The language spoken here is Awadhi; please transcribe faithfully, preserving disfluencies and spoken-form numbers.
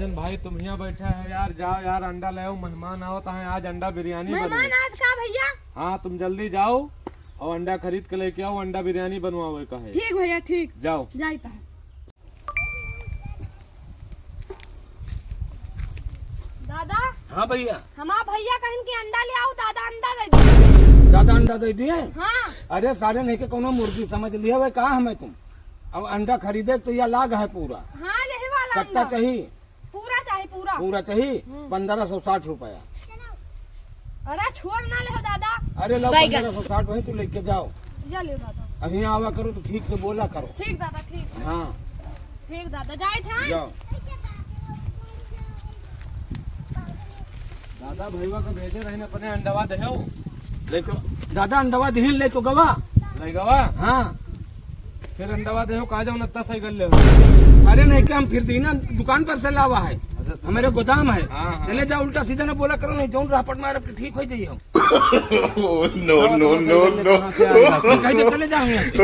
भाई, तुम यहाँ बैठा है यार, जाओ यार, अंडा ले आओ, मेहमान आवत है, आज अंडा बिरयानी बने। मेहमान आज का भैया? हाँ, तुम जल्दी जाओ और अंडा खरीद के लेके आओ, अंडा बिरयानी बनवावे का है। ठीक भैया, ठीक। जाओ। जाइत है। दादा। हाँ भैया। हमार भैया कहिन कि अंडा ले आओ, दादा अंडा दे दिए। दादा अंडा दे दिए? हाँ। अरे सारे नहीं के कोनो मुर्गी समझ लिया हुआ का हमें तुम। अब अंडा खरीदे तो यह लाग है पूरा। हाँ, यही वाला कत्ता अंडा। चाहिए? पूरा चाही, पूरा। पूरा चाही? हम्म। पन्द्रह सौ साठ रुपया। अरे, छोड़ ना ले हो दादा। अरे, लो, बैगन। पन्द्रह सौ साठ वहीं तू लेके जाओ। या ले दादा। अभी आवा करो तो ठीक से बोला करो। ठीक दादा, ठीक। हाँ। ठीक दादा, जाइत है। जाओ। दादा, भैया का भेजे रहे अपने अंडवा दे हो। ले तो, दादा, अंडवा दिहिन, ले तो गवा। ले गवा? हाँ। फिर अंडवा दे हो, का जाओ नत्ता सही कर ले हो। अरे नहीं, कि हम फिर दीना दुकान पर से लावा है। अच्छा। हमारे गोदाम है। हाँ, हाँ। चले जाओ, उल्टा सीधा ना बोला करो, नहीं जौन रापट मार के ठीक हो जाइए हम। Oh, no, no, no, no। कहाँ से आएगा? कह दे, चले जाओ यहाँ से।